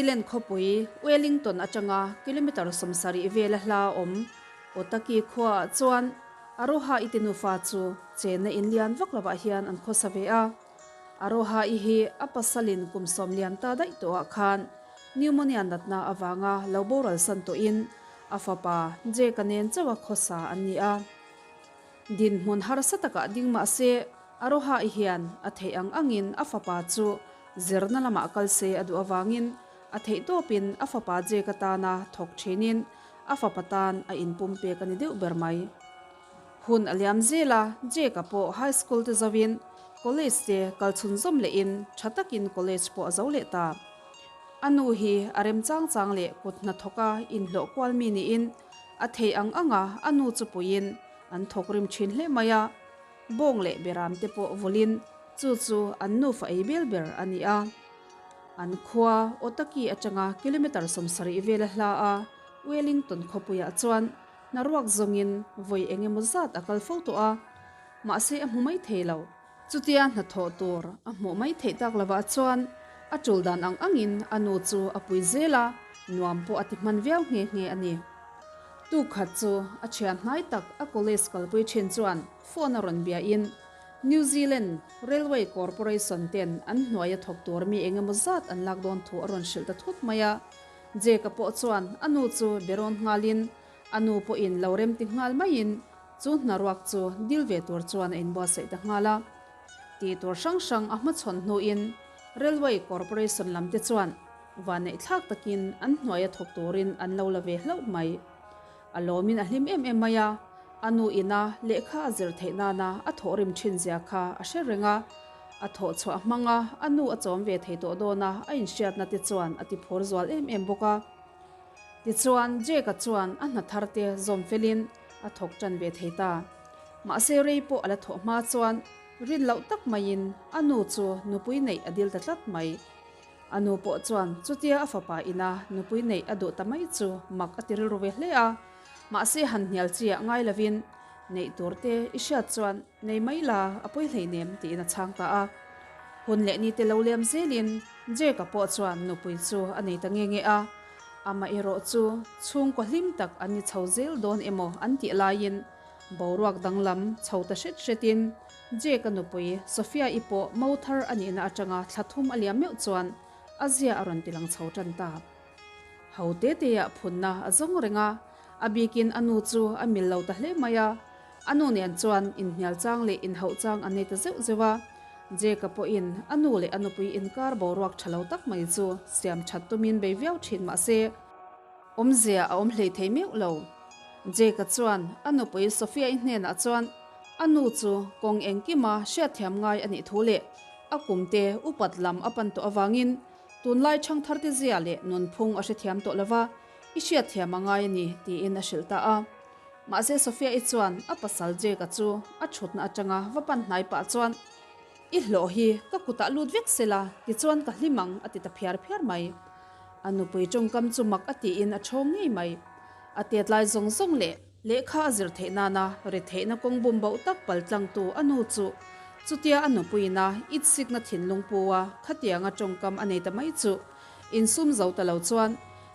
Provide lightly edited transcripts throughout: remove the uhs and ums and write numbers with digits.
Zealand khawpui Wellington atanga kilometre 70 vela hla awm Otaki khuaah chuan Aroha i te nufa chu chenna in lian vak lovah hian an khawsa ve a. Aroha i hi a pasalin kum sawm liam ta daih tawhah khan pneumonia natna avanga lo boral san tawhin a fapa Jake-a nen chauha khawsa an ni a. Dinhmun harsa takah ding mah se, Aroha-i hian a theih ang angin a fapa chu zirna lamah kal se a duh avangin a theih tawpin a fapa Jake-a tana thawk thinin a fapa tan a inpum pek a ni deuh ber mai. Hun a liam zel a, Jake-a pawh high school te zoin college te kal chhunzawm lehin tha takin college pawh a zo leh ta. A nu hi a remchang chang leh kut hnathawka inhlawh kual mi niin A thei ang ang a, a nu chu puiin an thawk rim thin hle mai a, bawng leh beram te pawh vawlin chu chu an nufa ei bel ber a ni a. An khua Otaki atanga kilometre 70 vela hla a Wellington khawpuiah chuan hnaruak zawngin vawi eng emaw zat a kal fo tawh a, mahse a hmu mai thei lo. Chutia hnathawh tur a hmuh mai theih tak lovah chuan a tul dan ang angin a nu chu a pui zel a, nuam pawh a ti hman viau nghe nghe a ni. Tuk khat chu a thian hnai tak a college kalpui thin chuan phone a rawn biain New Zealand Railway Corporation ten an hnuaia thawk tur mi eng emaw zat an lak dawn thu a rawn hrilh ta thut mai a. Jake-a pawh chuan a nu chu be rawn nghalin a nu pawhin lo remti nghal maiin Chu hnaruak chu dil ve tur chuan a inbuatsaih ta nghal a. Tih tur hrang hrang a hmachhawn hnuin Railway Corporation lam te chuan vanneih thlak takin an hnuaia thawk turin an lo la ve hlauh mai. A lawmin a hlim em em mai a, a nu ina lehkha a zir theih nana a thawhrim thin zia kha a hre reng a. A thawh chhuah hmanga a nu a chawm ve thei tawh dawn a, a inhriatna te chuan a ti phur zual em em bawk a. Tichuan Jake-a chuan a hna thar te zawm felin a thawk tan ve thei ta. Mahse rei pawh a la thawh hma chuan rin loh tak maiin a nu chu nupui neih a dil ta tlat mai. A nu pawh chuan chutia a fapa ina nupui neih a duh ta mai chu mak a ti rilru ve hle a. Mahse han hnial chi ah ngai lovin neih tur te i hriat chuan nei mai la a pawi hleinem tiin a chhang ta a. Hun leh ni te lo lem zelin Jake-a pawh chuan nupui chu a nei ta nge nge a. Amaherawh chu chhungkaw hlim tak an ni chho zel dawn emaw an tih laiin boruak danglam chho ta hret hretin Jake-a nupui Sophia-i pawh mo thar a nihna atanga thla thum a liam meuh chuan a zia a rawn tilang chho tan ta. Ho te teah phunna a zawng reng a, a bikin a nu chu a mil lo ta hle mai a. A nu nen chuan inhnial chang leh inhauh chang an nei ta zeuh zeuh a. Jake-a pawhin a nu leh a nupui inkar boruak tha lo tak mai chu siam that tumin bei viau thin mah se, awmzia a awm hlei thei meuh lo. Jake-a chuan a nupui Sophia-i hnenah chuan a nu chu kawng engkima hriatthiam ngai a nih thu leh a kumte upat lam a pan tawh avangin Tunlai chhangtharte zia leh nunphung a hrethiam tawh lova, i hriatthiam a ngai a ni, tiin a hrilh ta a. Mahse Sophia-i chuan a pasal Jake-a chu a thutna atanga va pan hnai pah chuan, I hlawh hi ka kutah lut vek sela, tichuan ka hlim ang, a ti ta phiar phiar mai. A nupui tawngkam chu mak a tiin a chhawng ngei mai. A tetlai zawng zawng leh Lehkha a zir theih nana retheihna kawng bum bauh tak pal tlangtu a nu chu chutia a nupuiina itsikna thinlung pu a khatianga tawngkam a nei ta mai chu insum zo ta lo chuan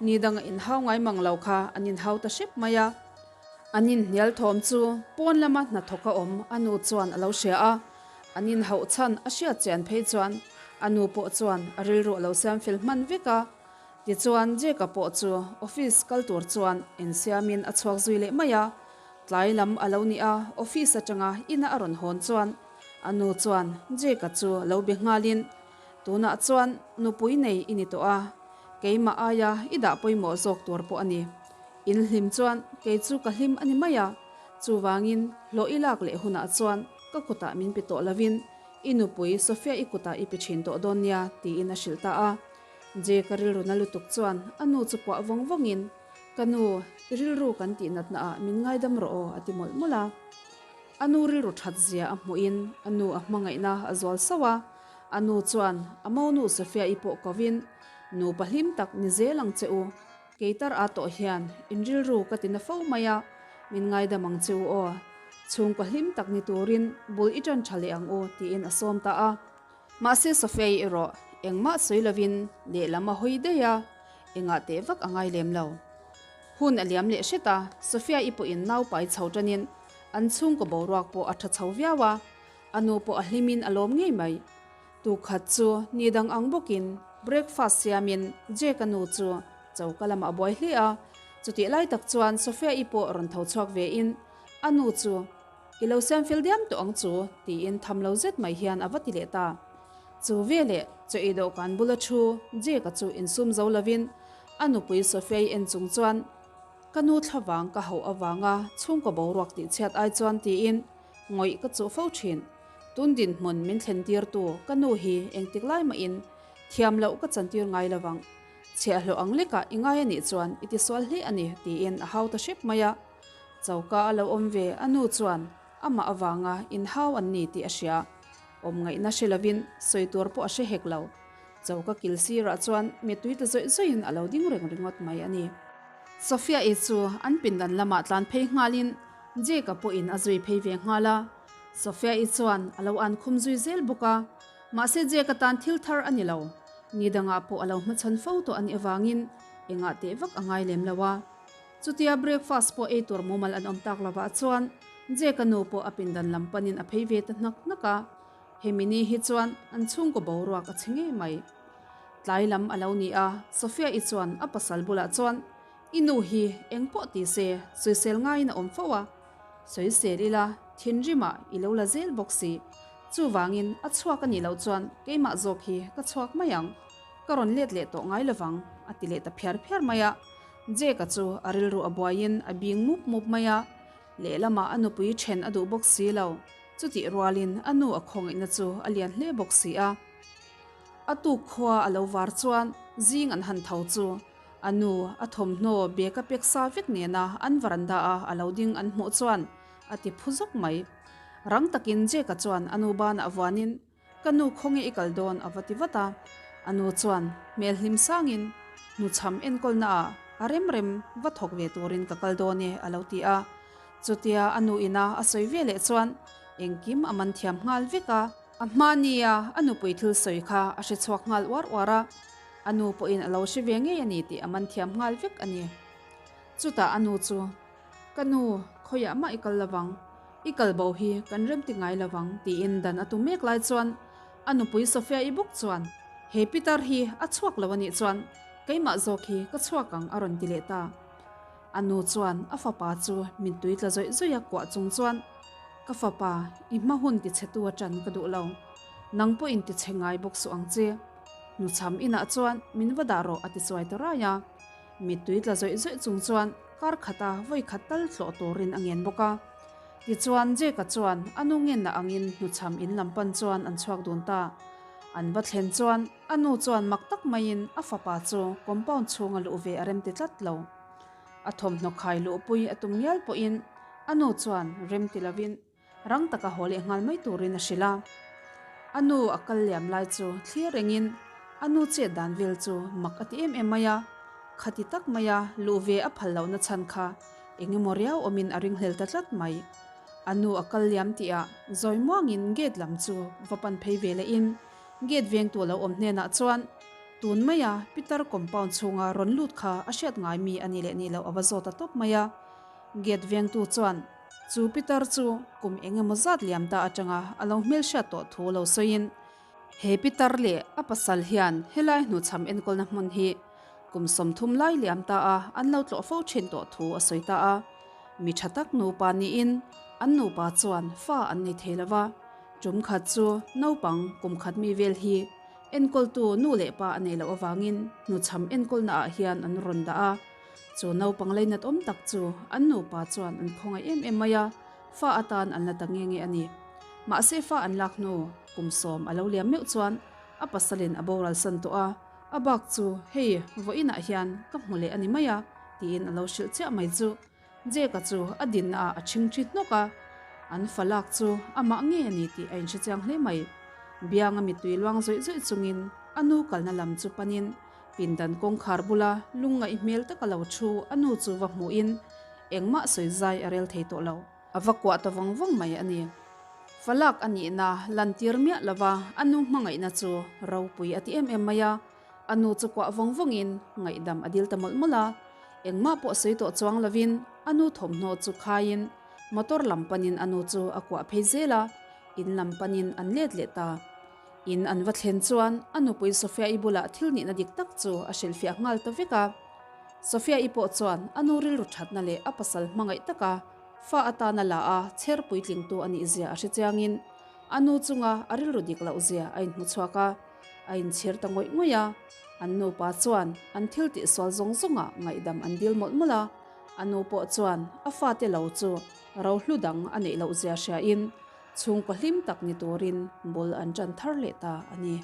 ni danga inhau ngai mang lo kha an inhau ta hrep mai a. An inhnial thawm chu pawn lama hnathawk a awm a nu chuan a lo hria a, an inhauh chhan a hriat chian phei chuan a nu pawh chuan a rilru a lo siam fel hman vek a. Tichuan Jake-a pawh chu office kal tur chuan insiamin a chhuak zui leh mai a, tlai lam a lo ni a, office atanga ina a rawn hawn chuan a nu chuan Jake-a chu lo be nghalin, Tunah chuan nupui nei i ni tawh a, keimah aia i dah pawimawh zawk tur pawh a ni. In hlim chuan kei chu ka hlim a ni mai a, chuvangin hlawh i lak leh hunah chuan ka kutah min pe tawh lovin i nupui Sophia-i kutah i pe thin tawh dawn nia, tiin a hrilh ta a. Jake-a rilru na lutuk chuan a nu chu kuah vawng vawngin, Ka nu, i rilru kan tih natna ah min ngaidam rawh aw, a ti mawlh mawlh a. A nu rilru that zia a hmuhin a nu a hmangaihna a zual sauh a. A nu chuan a monu Sophia-i pawh kovin, Nupa hlim tak ni zel ang che u. Kei tar a tawh hian in rilru ka ti na fo mai a, min ngaidam ang che u aw. Chhungkaw hlim tak ni turin bul i tan tha leh ang u, tiin a sawm ta a. Mahse Sophia-i erawh engmah sawi lovin lehlam a hawi daih a. Engah teh vak a ngai lem lo. Hun a liam leh hret a, Sophia-i pawhin nau pai chho tanin an chhungkaw boruak pawh a tha chho viau a, a nu pawh a hlimin a lawm ngei mai. Tukhat chu ni dang ang bawkin breakfast siamin Jake-a nu chu choka lamah a buai hle a, chutih lai tak chuan Sophia-i pawh rawn tho chhuak vein a nu chu I lo siam fel diam tawh ang chu tiin tham lo zet mai hian a va ti leh ta. Chu veleh chaw ei dawhkan bula thu Jake-a chu insum zo lovin a nupui Sophia-i en chung chuan Ka nu thlavang ka hauh avanga chhungkaw boruak tihchhiat ai chuan tiin Ngawih ka chuh fo thin. Tun dinhmun min thlen tirtu ka nu hi engtik lai mahin thiam loh ka chantir ngai lo vang. Chhiahhlawh ang lekah i ngai a nih chuan i tisual hle a ni tiin a hau ta hrep mai a. Choka a lo awm ve a nu chuan amah avanga inhau an ni tih a hria. Awm ngaihna hre lovin sawi tur pawh a hre hek lo. Choka kil sirah chuan mittui ta zawih zawihin a lo ding reng ringawt mai a ni. Sophia-i chu an pindan lamah tlan phei nghalin Jake-a pawhin a zui phei ve nghal a, Sophia-i chuan a lo an khum zui zel bawk a, mahse Jake-a tan thil thar a ni lo, ni dangah pawh a lo hmachhawn fo tawh a nih avangin engah teh vak a ngai lem lo a. Chutia breakfast pawh ei tur mumal an awm tak lovah chuan Jake-a nu pawh a pindan lam panin a phei ve ta hnak hnak a, hemi ni hi chuan an chhungkaw boruak a chhe ngei mai. Tlai lam a lo ni a, Sophia-i chuan a pasal bulah chuan I nu hi eng pawh ti se sawisel ngaiin a awm fo a, sawisel ila thinrimah i lo la zel bawk si. Chuvangin a chhuak a nih loh chuan keimah zawk hi ka chhuak mai ang, ka rawn let leh tawh ngai lovang a ti leh ta phiar phiar mai a. Jake-a chu a rilru a buaiin a bing mup mup mai a, lehlamah a nupui then a duh bawk si lo, chutih rualin a nu a khawngaihna chu a lian hle bawk si a. A tuk khua a lo var chuan zing an han tho chu A nu, a thawmhnaw bag a pek sa vek nena an varanda a a lo ding an hmuh chuan a ti phu zawk mai. Rang takin Jake-a chuan a nu banah vuanin, Ka nu khawnge i kal dawn? a va ti vat a. A nu chuan hmel hlim sangin, Hnuchham enkawlna ah a rem rem va thawk ve turin ka kal dawn e a lo ti a. Chutia a nu ina a sawi ve leh chuan engkim a man thiam nghal vek a. A hmania a nupui thil sawi kha a hre chhuak nghal uar uar a. A nu pawhin a lo hre ve ngei a ni tih a man thiam nghal vek a ni. Chutah a nu chu, Ka nu, khawiah mah i kal lovang, i kal bo hi kan rem ti ngai lovang tiin dan a tum mek lai chuan a nupui Sophia-i bawk chuan, He pitar hi a chhuak lo a nih chuan keimah zawk hi ka chhuak ang a rawn ti leh ta. A nu chuan a fapa chu mittui tla zawih zawih a kuah chung chuan, Ka fapa, i hma hun tichhetu atan ka duh lo. Nang pawhin tichhe ngai bawk suh ang che. Hnuchham inah chuan min va dah rawh a ti chuai ta rai a. Mittui tla zawih zawih chung chuan kar khata vawi khat tal tlawh turin a ngen bawk a. Tichuan Jake-a chuan a nu ngenna angin hnuchham in lam pan chuan an chhuak dun ta. An va thlen chuan a nu chuan mak tak maiin a fapa chu compound chhunga luh ve a rem ti tlat lo. A thawmhnaw khai luhpui a tum ngial pawhin a nu chuan rem ti lovin Rang taka haw leh nghal mai turin a hrilh a. A nu a kal liam lai chu thlir rengin a nu chet dan vel chu mak a ti em em mai a. Khati tak maia luh ve a phal lohna chhan kha eng emaw riau awmin a ringhlel ta tlat mai. A nu a kal liam tihah zawi muangin gate lam chu va pan phei ve lehin gate vengtu lo awm hnenah chuan tun maia pitar compound chhunga rawn lut kha a hriat ngai mi a ni leh nih loh a va zawt ta tawp mai a. Gate vengtu chuan Chu pitar chu kum eng emaw zat liam ta atanga a lo hmelhriat tawh thu lo sawiin, he pitar leh a pasal hian helai hnuchham enkawlna hmun hi kum 30 lai liam ta a an lo tlawh fo thin tawh thu a sawi ta a. Mi tha tak nupa niin an nupa chuan fa an nei thei lo va, tum khat chu naupang kum khat mi vel hi enkawltu nu leh pa a nei loh avangin hnuchham enkawlna ah hian an rawn dah a. Chu naupang leinat awm tak chu an nupa chuan an khawngaih em em mai a, fa atan an la ta nge nge a ni. Mahse fa an lak hnu kum sawm a lo liam meuh chuan a pasalin a boral san tawh a, a bak chu hei vawiinah hian ka hmu leh a ni mai a tiin a lo hrilh chiah mai chu. Jake-a chu a dinna ah a chhingthi hnawk a, an fa lak chu amah nge a ni tih a inhre chiang hle mai. Bianga mittui luang zawih zawih chungin a nu kalna lam chu panin Pindan kawngkhar bula lungngaih hmel taka lo thu a nu chu va hmuhin engmah sawi zai a rel thei tawh lo. A va kuah ta vawng vawng mai a ni. Falak a nihna lantir miah lova a nu hmangaihna chu ropui a ti em em mai a. A nu chu kuah vawng vawngin ngaihdam a dil ta mawlh mawlh a. Engmah pawh sawi tawh chuang lovin a nu thawmhnaw chu khaiin motor lam panin a nu chu a kuah phei zel a, in lam panin an let leh ta. In an va thlen chuan a nupui Sophia-i bulah thil nihna dik tak chu a hrilhfiah nghal ta vek a. Sophia-i pawh chuan a nu rilru thatna leh a pasal hmangaih taka fa atana la a chher puitlingtu a nih zia a hre chiangin a nu chunga a rilru dik loh zia a inhmu chhuak a, a inchhir ta ngawih ngawih a. An nupa chuan an thil tihsual zawng zawngah ngaihdam an dil mawlh mawlh a, a nu pawh chuan a fate lo chu rohlu dang a neih loh zia hriain chhungkaw hlim tak ni turin bul an tan thar leh ta a ni.